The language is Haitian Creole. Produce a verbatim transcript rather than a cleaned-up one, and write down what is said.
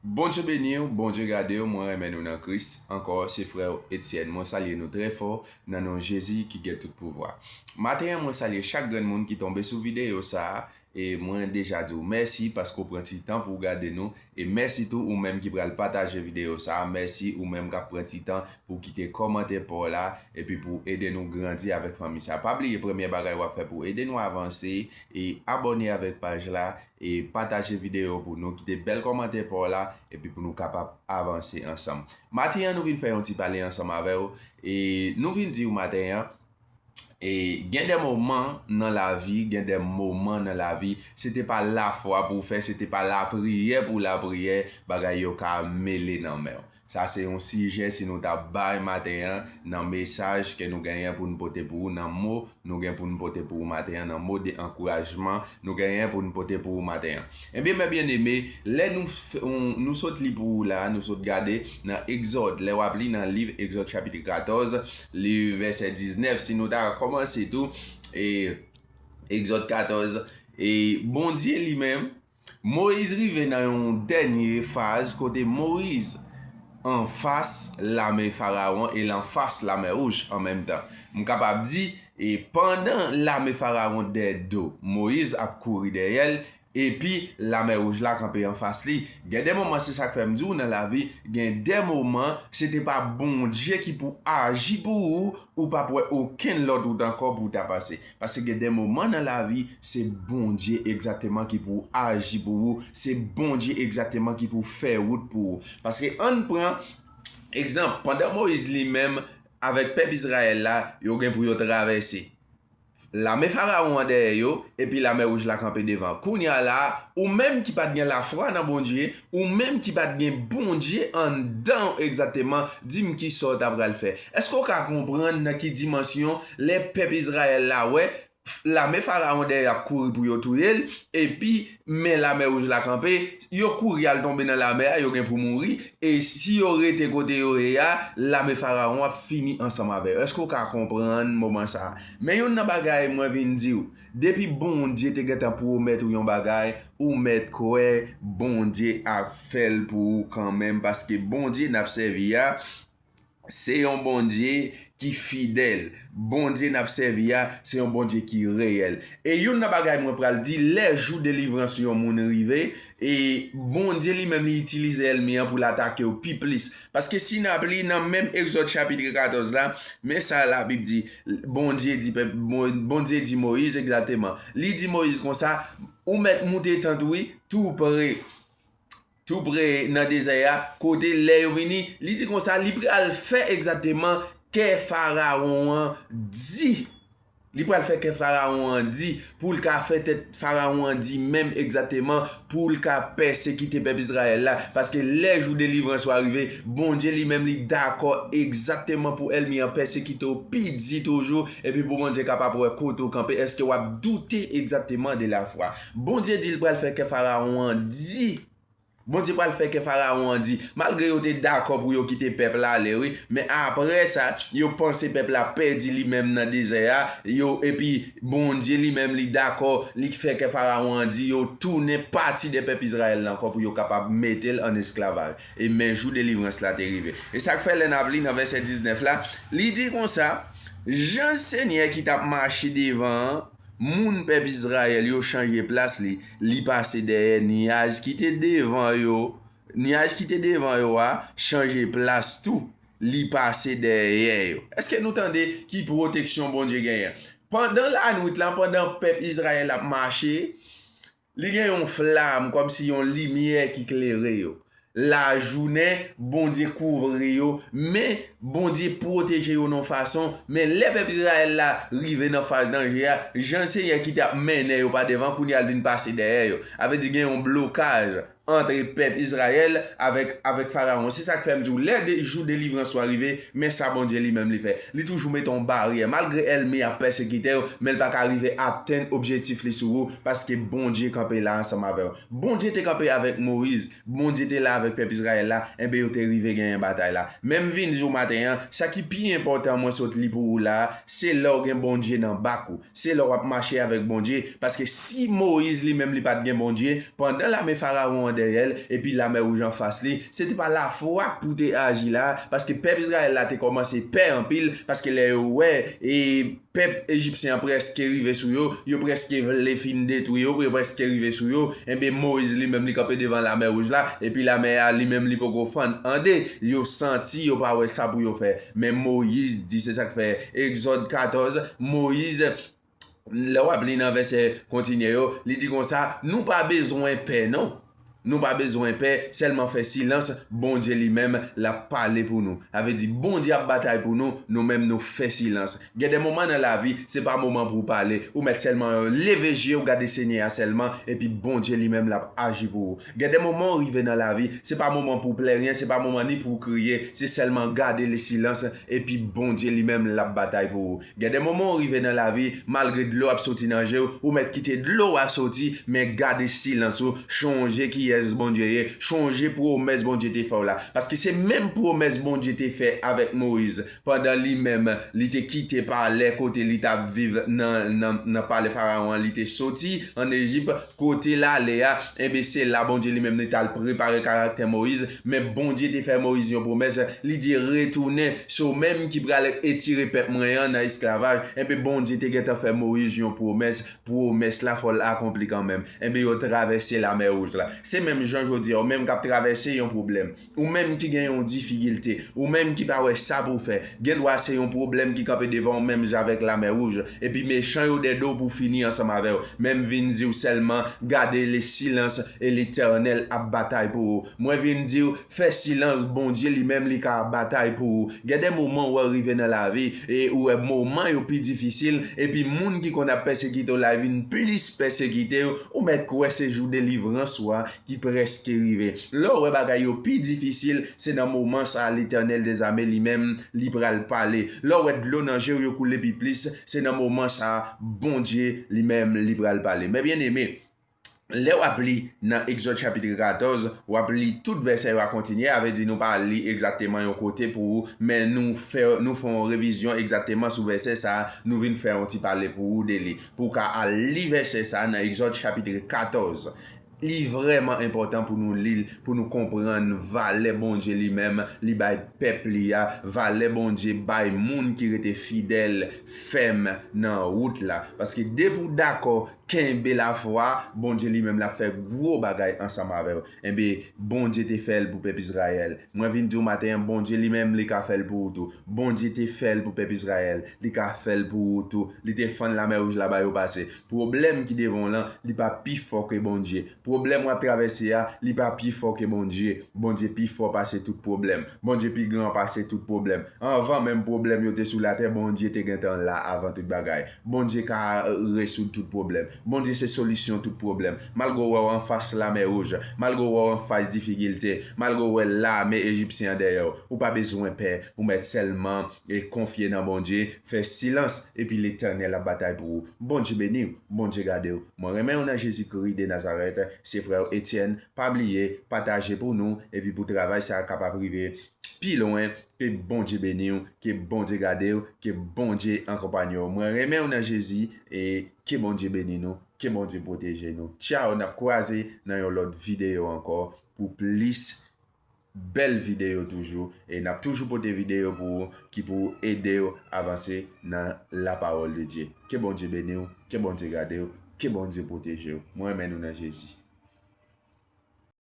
Bondye beni w, Bondye gade w, mwen renmen nou nan Kris. Ankò, se frè w Etienne. Mwen salye nou trè fò nan non Jezi ki gen tout pouvwa. Maten an, mwen salye chak grenn moun ki tonbe sou videyo sa a. E mwen deja di w mèsi paske w pran ti tan pou w gade nou. E mèsi tou ou menm ki pral pataje videyo sa a. Mèsi ou menm k ap pran ti tan pou w kite kòmantè pa w la epi pou w ede nou grandi avèk fanmi sa a. Pa bliye premye bagay w ap fè pou w ede nou avanse, e abòne avèk paj la, e pataje videyo pou nou, kite bèl kòmantè pa w la, epi pou nou kapab avanse ansanm. Maten an, nou vin fè yon ti pale ansanm avè w, e nou vin di w maten an, e gen de moman nan lavi, gen de moman nan lavi, se te pa lafwa pou w fè, se te pa lapriyè pou w lapriyè, bagay yo ka mele nan men w. Sa se yon sijè, si nou ta bay maten an, nan mesaj ke nou genyen pou n pote pou ou, nan mo nou gen pou n pote pou ou maten an, nan mo de ankourajman nou genyen pou n pote pou ou maten an. Ebyen, mè byeneme, lè nou, f- on- nou sot li pou ou la, nou sot gade nan Egzòd, lè w ap li nan liv Egzòd chapit katòz, li vèsè diznèf, si nou ta kòmanse tou, e Egzòd katòz, e Bondye li menm, Moyiz rive nan yon dènye faz kote Moyiz anfas lame Farawon e l anfas Lamè Wouj an menm tan. M kapab di, e pandan lame Farawon dèyè do Moyiz ap kouri dèyè l, epi Lamè Wouj la kanpe anfas li. Gen de moman, se sa k fè m di w nan lavi, gen de moman, se te pa Bondye ki pou aji pou ou, ou p ap wè okenn lòt wout ankò pou w ta pase. Paske gen de moman nan lavi, se Bondye egzakteman ki pou aji pou ou, se Bondye egzakteman ki pou fè wout pou ou. Paske ann pran egzanp, pandan Moyiz li menm avèk pèp Izrayèl la, yo gen pou yo travèse. Lame Farawon an dèyè yo, epi Lamè Wouj la kanpe devan. Kounye a la, ou menm ki pa t gen lafwa nan Bondye, ou menm ki pa t gen Bondye anndan w egzakteman, di m kisa w ta pral fè. Èske w ka konprann nan ki dimansyon lè pèp Izrayèl la wè lame Farawon dèyè ap kouri pou yo touye l, epi men Lamè Wouj la kanpe, yo kouri al tonbe nan lamè a, yo gen pou mouri, e si yo rete kote yo ye a, lame Farawon ap fini ansanm avè yo. Èske w ka konprann moman sa a? Men youn nan bagay mwen vin di w, depi Bondye te gentan pwomèt ou yon bagay, ou mèt kwè Bondye ap fè l pou ou kanmenm, paske Bondye n ap sèvi a, se yon Bondye ki fidèl. Bondye n ap sèvi a, se yon Bondye ki reyèl. E youn nan bagay mwen pral di, lè jou delivrans yon moun rive, e Bondye li menm li itilize ènmi an pou l atake w pi plis. Paske si n ap li nan menm Egzòd chapit katòz la, men sa Labib di, Bondye di pèp, Bon- Bondye di Moyiz egzakteman. Li di Moyiz konsa, ou mèt moute tant ou wi, tou pre tou pre nan dezè a, kote lè yo vini, li di konsa, li pral fè egzakteman kè Farawon an di. Li pral fè kè Farawon an di, pou l ka fè tèt Farawon an di menm egzakteman, pou l ka pèsekite pèp Izrayèl la. Paske lè jou delivrans yo a rive, Bondye li menm li dakò egzakteman pou ènmi an pèsekite w pi di toujou, epi pou Bondye kapab wè kote w kanpe, èske w ap doute egzakteman de lafwa. Bondye di l pral fè kè Farawon an di. Bondye pral fè kè Farawon an di, malgre yo te dakò pou yo kite pèp la ale, wi, men apre sa, yo panse pèp la pèdi li menm nan dezè a, yo, epi Bondye li menm li dakò, li fè kè Farawon an di yo tounen pati de pèp Izrayèl la ankò pou yo kapab mete l an esklavaj. E men jou delivrans la te rive. E sa k fè lè n ap li nan vèsè diznèf la, li di konsa, jan Senyè ki t ap mache devan an, moun pèp Izrayèl yo chanje plas li, li pase dèyè nyaj ki te devan yo, nyaj ki te devan yo a chanje plas tou, li pase dèyè yo. Èske nou tande ki pwoteksyon Bondye genyen? Pandan lanwit la, pandan pèp Izrayèl ap mache, li gen yon flam, kòmsi yon limyè ki klere yo. Lajounen, Bondye kouvri yo, men Bondye pwoteje yo nan fason, men lè pèp Izrayèl la rive nan faz danje a, jan Senyè ki t ap mennen yo pa devan, kounye a l vin pase dèyè yo. Sa vle di gen yon blokaj ant pèp Izrayèl avèk, avèk Farawon. Se sa k fè m di w, lè de, jou delivrans ou a rive, men sa Bondye li menm li fè. Li toujou mete yon baryè. Malgre ènmi ap pèsekite w, men l pa ka rive atenn objektif li sou ou, paske Bondye kanpe la ansanm avè w. Bondye te kanpe avèk Moyiz, Bondye te la avèk pèp Izrayèl la, enben yo te rive genyen batay la. Men m vin di w maten an, sa ki pi enpòtan mwen sot li pou ou la a, se lè w gen Bondye nan bak ou. Se lè w ap mache avèk Bondye, paske si Moyiz li menm li pa t gen Bondye, pandan lame Farawon dèyè l, epi Lamè Wouj anfas li. Se te pa lafwa pou te aji la, paske pèp Izrayèl la te kòmanse pè anpil, paske lè yo wè, e, pèp ejipsyen an prèske rive sou yo, yo prèske vle fin detwi yo, yo prèske rive sou yo, enben, Moyiz li menm li kanpe devan Lamè Wouj la, epi lamè a li menm li poko fann an de. Yo santi yo pa wè sa pou yo fè. Men Moyiz di, se sa k fè Egzòd katòz, Moyiz, lè w ap li nan vèsè kontinye yo, li di konsa, nou pa bezwen pè non. Nou pa bezwen pè, sèlman fè silans, Bondye li menm l ap pale pou nou. Sa vle di Bondye ap batay pou nou, nou menm nou fè silans. Gen de moman nan lavi, se pa moman pou w pale, ou mèt sèlman leve je w gade Senyè a sèlman, epi Bondye li menm l ap aji pou ou. Gen de moman w rive nan lavi, se pa moman pou w plenyen, se pa moman ni pou w kriye, se sèlman gade le silans, epi Bondye li menm l ap batay pou ou. Gen de moman w rive nan lavi, malgre dlo ap soti nan je w, ou mèt kite dlo a soti, men gade silans ou, chonje kiyès Bondye ye, chonje pwomès Bondye te fè w la. Paske se menm pwomès Bondye te fè avèk Moyiz, pandan li menm, li te kite palè kote li t ap viv nan, nan, nan palè Farawon an, li te soti ann Ejip, kote l ale a, enben, se la Bondye li menm li t al prepare karaktè Moyiz, men Bondye te fè Moyiz yon pwomès, li di, retounen, se w menm ki pral etire pèp mwen an nan esklavaj, enben, Bondye te gentan fè Moyiz yon pwomès, pwomès la fò l akonpli kanmenm. Enben, yo travèse Lamè Wouj la. Se menm jan jodi a, ou menm k ap travèse yon pwoblèm. Ou menm ki gen yon difikilte, ou menm ki pa wè sa pou w fè, gen dwa se yon pwoblèm ki kanpe devan w menm jan avèk Lamè Wouj, epi mechan yo dèyè w pou fini ansanm avè w. Men m vin di w sèlman, gade le silans e Letènèl ap batay pou ou. Mwen vin di w, fè silans, Bondye li menm li ka batay pou ou. Gen de moman w wè rive nan lavi, e ou wè moman yo pi difisil, epi moun ki konn ap pèsekite w la vin plis pèsekite w, ou mèt kwè se jou delivrans ou a ki prèske rive. Lè w wè bagay yo pi difisil, se nan moman sa a Letènèl dezame li menm, li pral pale. Lè w wè dlo nan je w yo koule pi plis, se nan moman sa a Bondye li menm li pral pale. Men byeneme, lè w ap li nan Egzòd chapit katòz, w ap li tout vèsè yo a kontinye, sa vle di nou pa li egzakteman yon kote pou ou, men nou fè, nou fè yon revizyon egzakteman sou vèsè sa a, nou vin fè yon ti pale pou ou de li. Pou w ka al li vèsè sa a nan Egzòd chapit katòz. Li vrèman enpòtan pou nou li l, pou nou konprann valè Bondye li menm, li bay pèp li a, valè Bondye bay moun ki rete fidèl, fèm nan wout la. Paske depi w dakò, kenbe lafwa, Bondye li menm l ap fè gwo bagay ansanm avè w. Enben, Bondye te fè l pou pèp Izrayèl. Mwen vin di w maten an, Bondye li menm, li ka fè l pou ou tou. Bondye te fè l pou pèp Izrayèl, li ka fè l pou ou tou. Li te fann Lamè Wouj la ba yo pase. Pwoblèm ki devan w lan, li pa pi fò ke Bondye. Pwoblèm w ap travèse a, li pa pi fò ke Bondye. Bondye pi fò pase tout pwoblèm. Bondye pi gran pase tout pwoblèm. Anvan menm pwoblèm yo te sou latè, Bondye te gentan la avan tout bagay. Bondye ka rezoud tout pwoblèm. Bondye se solisyon tout pwoblèm. Malgre w wè w anfas Lamè Wouj, malgre w wè w anfas difikilte, malgre w wè lame ejipsyen an dèyè w, ou pa bezwen pè, ou mèt sèlman e konfye nan Bondye, fè silans, epi Letènèl ap batay pou ou. Bondye beni w, Bondye gade w. Mwen renmen w nan Jezikri de Nazarèt, se frè w Etienne. Pa bliye, pataje pou nou, epi pou travay sa a kapab rive pi lwen. Ke Bondye beni w, ke Bondye gade w, ke Bondye akonpanye w. Mwen renmen w nan Jezi, e ke Bondye beni nou, ke Bondye pwoteje nou. Tchaw, n ap kwaze nan yon lòt videyo ankò pou plis bèl videyo toujou. E n ap toujou pote videyo pou ou ki pou ede w avanse nan la parole de Dieu. Ke Bondye beni w, ke Bondye gade w, ke Bondye pwoteje w. Mwen renmen nou nan Jezi.